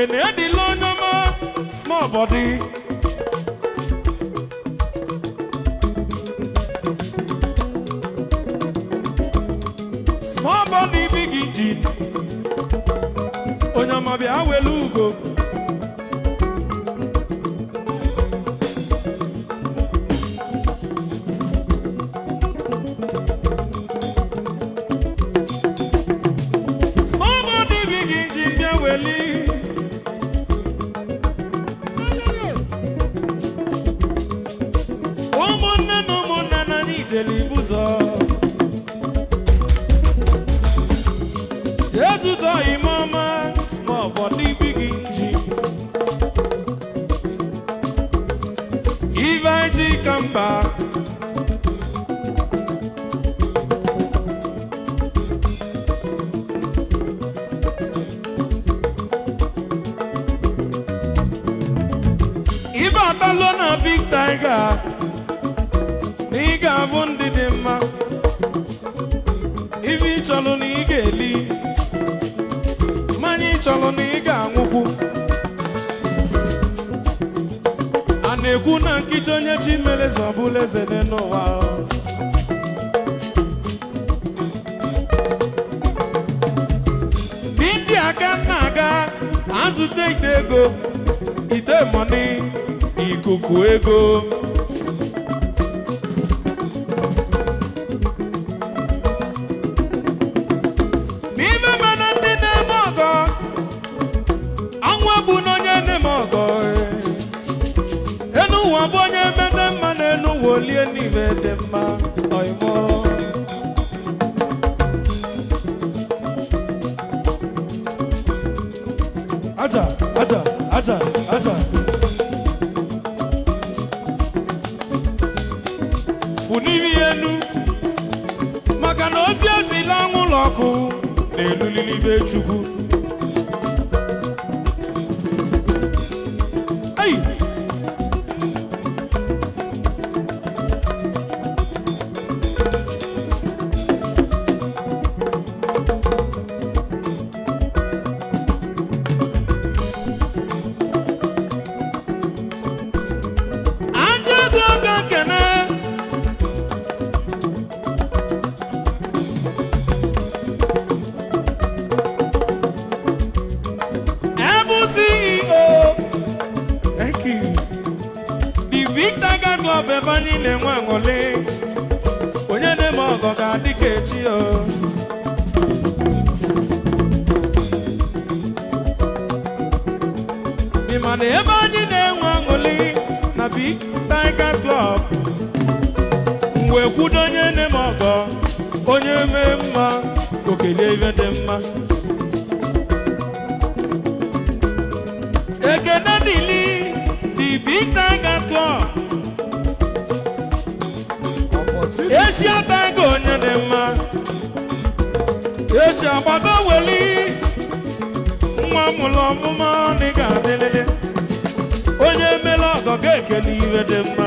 Ekene dịla onye ọma, small body. Small body, big engine. Onye ọma, bịa welu ugo. Small body, big engine, bịa weli. Ụmụnne na ụmụnna na anyị jere ibuzọ ezute ime ọma. Small body, big engine. Ife anyị ji ka mba. Ibe atalụ na Big Tiger na ị ga-abụ ndị dị mma. Ife ị chọrọ na ị ga-eli, mmanya ị chọrọ na ị ga-aṅụkwu. A na-ekwu na nkịta onye chi mere eze ọbụla eze dị n'ụwa. Ndị aka na-aga azụta ite ego, ite money, ikuku ego. N'ime mana ndị na-eme ọgọ, anwụ egbu na onye na-eme ọgọ. Enu ụwa bụ onye mete mma na enu ụwa olie n'ife dị mma ọyịmọ. Aja, aja, aja, aja. Funivi enu maka na ozi ezila anwụlọ ọkụ na-elulili be Chukwu. Ei! Aja ego ka nkene. Ebu CEO. Thank you. The Big Tiger Club, ebe anyị na-enwe aṅụrị. Onye na-eme ọgọ ga-adị ka echi o. Ị ma na ebe anyị na-enwe aṅụrị na Big Tigers Club, m wee kwudo onye na-eme ọgọ, onye mee mma, okelie ife dị mma. Ekene dịlị the Big Tigers Club. Asia Tiger, onye dị mma. Asia gbado weli nwa mụrụ ọmụma dị ga-adịlịlị. Onye mele ọgọ ga-ekele iwe dị mma.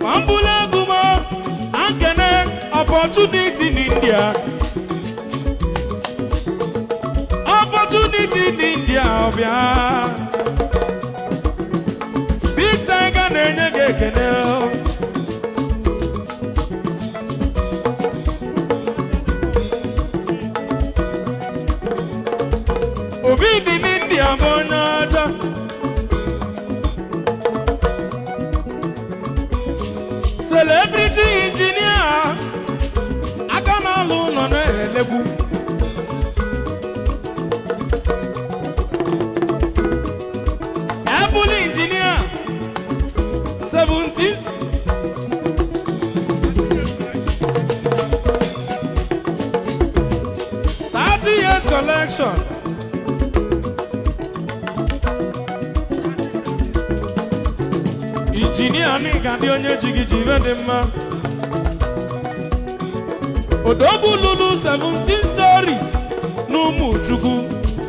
Ma mbụlụ egwu m akene Opportunity in India. Opportunity in India, ọbịa. Big Tiger na-enye gị ekele o. Obi dị n'India bụ onye ọcha. Celebrity engineer, aka na-alụ ụlọ na-elegwu. Apple engineer, 17 30 years collection. Injinia n'ịga dị onye ji gị ji ibe dị mma. Odogwu lụrụ 17 stories n'Ụmụchukwu.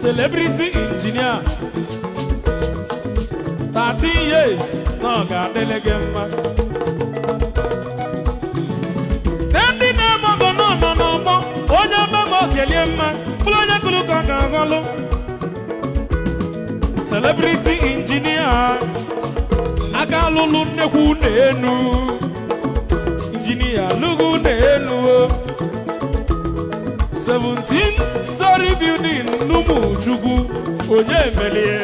Celebrity engineer, 13 years na ọ ga-adịlị gị mma. Ndị na-eme ọgọ nọ n'ọgbọ, onye mmemme okelie mma bụrụ onye kụrụ ka ọ ga-aghọlụ. Celebrity engineer, aka lụlụ nnekwu na-enu, injinia lụgụ na-enu o. 17 story building n'Ụmụchukwu, onye melie.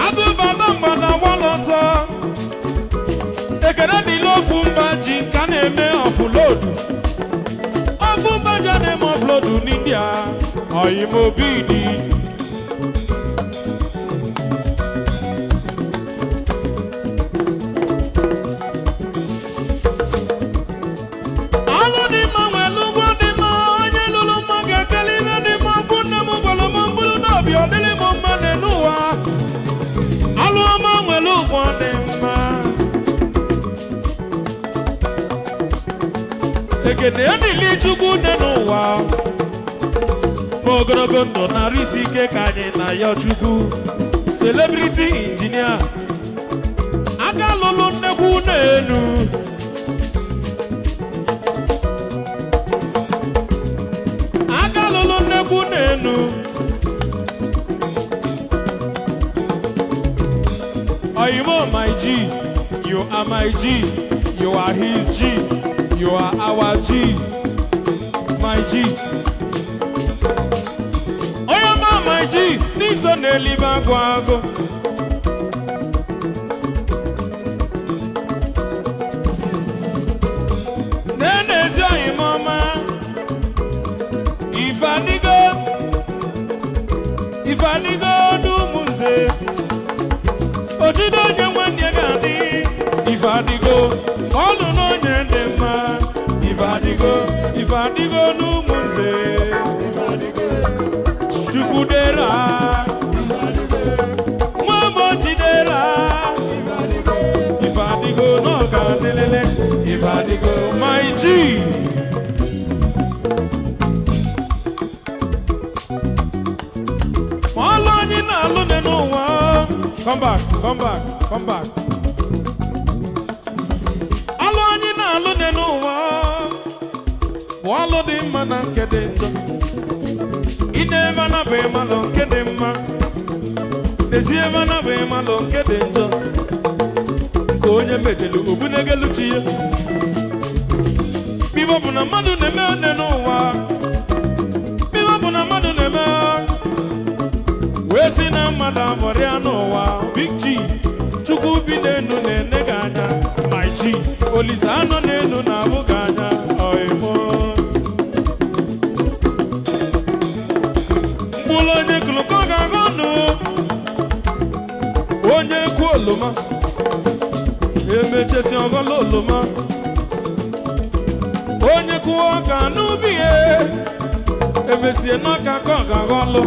Agụbata mgbada gbala ọsọ, ekele dịla ofu mba ji ka na-eme ọfụlodu. Ofu mba ji a na-eme ọfụlodu n'India, oyimobidi. Alụ dị mma nwere ụgwọ dị mma, onye lụrụ mma ga-ekele ihe dị mma. Okwu nne m gwara m mkpụrụ n'obi, ọ dịrị m mma n'ụwa. Alụ ọma nwere ụgwọ dị mma. Ekene dịrị Chukwu dị n'ụwa, ma ogologo ndụ na-arụ isi ike ka anyị na ya Chukwu. Celebrity engineer, aka lụlụ nnekwu na-enu. Aka lụlụ nnekwu na-enu. Oyimo my G, you are my G, you are his G, you are our G, my G. Onye ọma my G, n'iso n'elibe agụ agụ. Na-ezi oyimo ọma, ife adịgo, ife adịgo n'Ụmụnze. Ojide onye nwanne ga-adị, ife adịgo, ọlụ n'onye dị mma, ife adịgo, ife adịgo n'Ụmụnze. Chukwudera, nwa m Ochidera, ife adịgo n'ọga adịlele, ife adịgo my G. Ma ọlụ anyị na-alụ dị n'ụwa. Come back, come back, come back. Alụ anyị na-alụ dị n'ụwa bụ alụ dị mma na nke dị njọ. Ị na-eme na bụ ịmalụ nke dị mma, n'ezie ebe na bụ ịmalụ nke dị njọ. Nke onye mejelu ogbunegelu chi ya. Bibo bụ na mmadụ na-eme one n'ụwa. Bibo bụ na mmadụ na-eme wee si na mmadụ abọrịa n'ụwa. Big G, Chukwu bi n'enu na-ene gị anya. My G, Olise anọ n'enu na-abụ gị anya. Ọyịmụ mkpụrụ onye kụlụkọ ga-agụ ọnụ, onye kwu oloma emechesi ọghọlọ oloma, onye kụwa ọka n'ubi ya emesie n'ọka ka ọ ga-aghọlụ,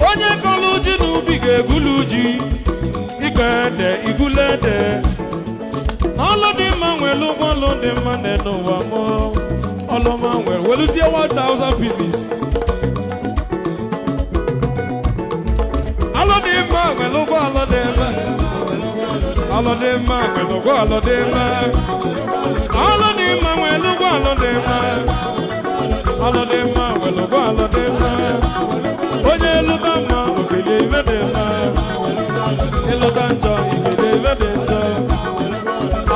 onye kọlụ ji n'ubi ga-egulu ji, ịkọ ede igulu ede. N'ọlụ dị mma nwere ụgwọ ọlụ dị mma n'ụwa mụ. Ọlụma nwere weluzie 1000 pieces. Alụ dị mma nwere ụgwọ ọlụ dị mma. Alụ dị mma nwere ụgwọ ọlụ dị mma. Alụ dị mma nwere ụgwọ ọlụ dị mma. Alụ dị mma nwere ụgwọ ọlụ dị mma. Onye lụta mma okele ibe dị mma. Ịlụta njọ ikele ibe dị njọ.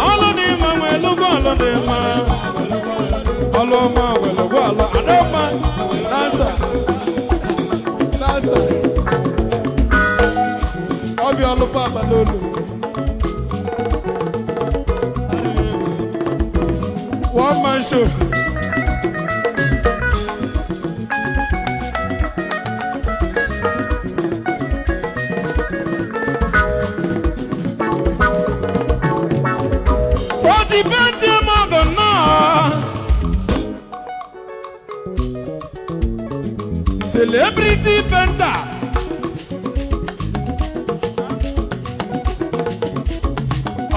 Alụ dị mma nwere ụgwọ ọlụ dị mma. Ọlụ ọma nwere ụgwọ ọlụ adọma. Dansa. Dansa. Ọbịa ọlụpa abalị. One man show. Oji penti ọmọgọ náà. Celebrity painter.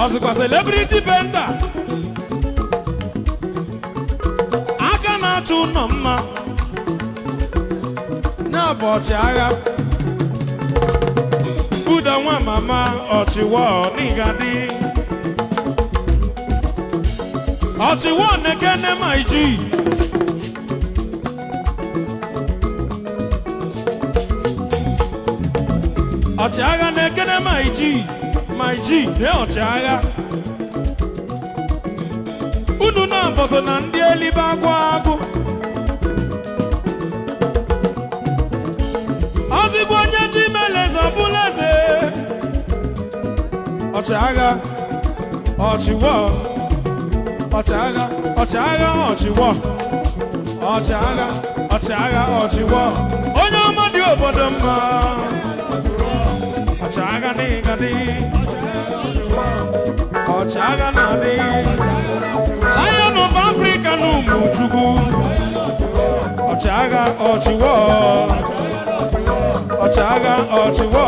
Ọsịkwa celebrity painter. Aka na-achụ ụnọ mma. Na-abụ ọchịagha. Buda nwa mama ọchịwa ọnịgadị. Ọchịwa nekene ma iji. Ọchịagha na-ekene my G, my G na ọchịagha. Unu na-abọsọ na ndị elibe agwụ agụ. Ọzịgwa onye ji meleze ọbụla eze. Ọchịagha, ọchịwọ, ọchịagha, ọchịagha, ọchịwọ, ọchịagha, ọchịagha, ọchịwọ, onye ọma dị obodo mma. Ọchịagha n'ịgadị, ọchịagha na-adị. Lion of Africa na ụmụ Chukwu. Ọchịagha, ọchịwọ, ọchịagha, ọchịwọ,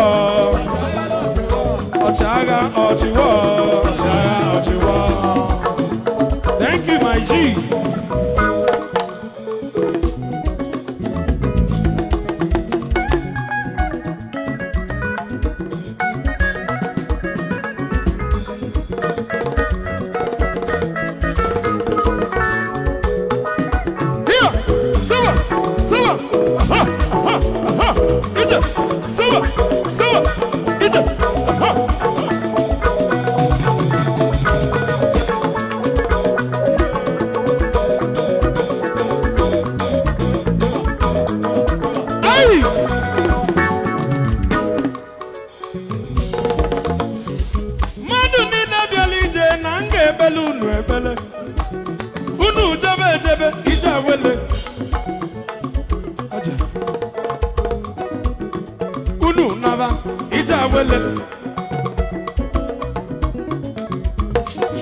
ọchịagha, ọchịwọ, ọchịagha, ọchịwọ. Thank you, my G. Here, sawa, sawa, aha, aha, aha, ije, sawa, sawa, ije, aha. Hey! Mmadụ niile bịara ije na m ga-ebele unu ebele. Unu jebe ejebe ije awele. Aja. Unu naba ije awele.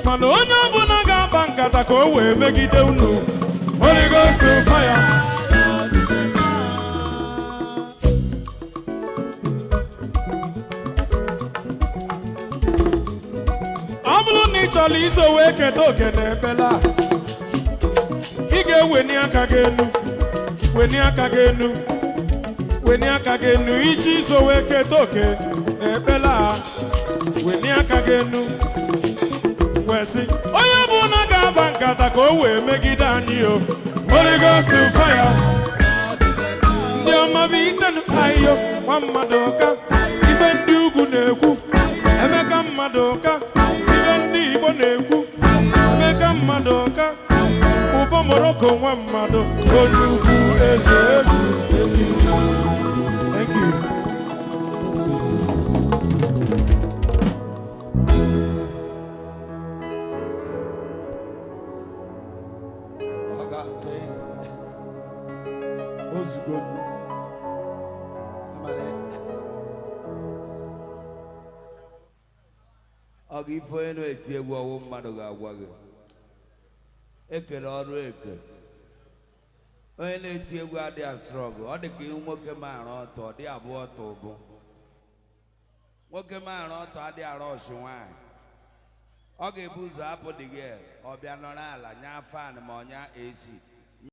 Mana onye ọbụla ga-akpa nkata ka o wee megide unu. Holy Ghost fire. Ọ bụrụ na ị chọrọ iso wee keta oke na ebele a, ị ga-eweni aka gị elu, weni aka gị elu, weni aka gị elu iji iso wee keta oke na ekpele a. Weni aka gị elu wee sị onye bụ na ga-aba nkata ka o wee megide anyị o. Holy Ghost fire. Ndị ọma bụ itenu ayo nwa mmadụ ka ibe ndị ugwu na-ekwu. Emeka mmadụ ka ibe ndị Igbo na-ekwu. Emeka mmadụ ka ụbọ Morocco nwa mmadụ onye ugwu eze egwu. Thank you. Ọ ga-ate ozugbo mana ọ ga ife onye na-eti egwu ọwụ mmadụ ga-agwa gị ekere ọrụ eke. Onye na-eti egwu adịghị strong. Ọ dị ka ihu nwoke maara ọtọ ọ dị abụọ ọtọ ụbụ nwoke maara ọtọ adịghị ara ọsụ nwaanyị. Ọ ga-ebu ụzọ apụ dị gị, ọ bịa nọrọ ala nya fan ma ọ nya AC.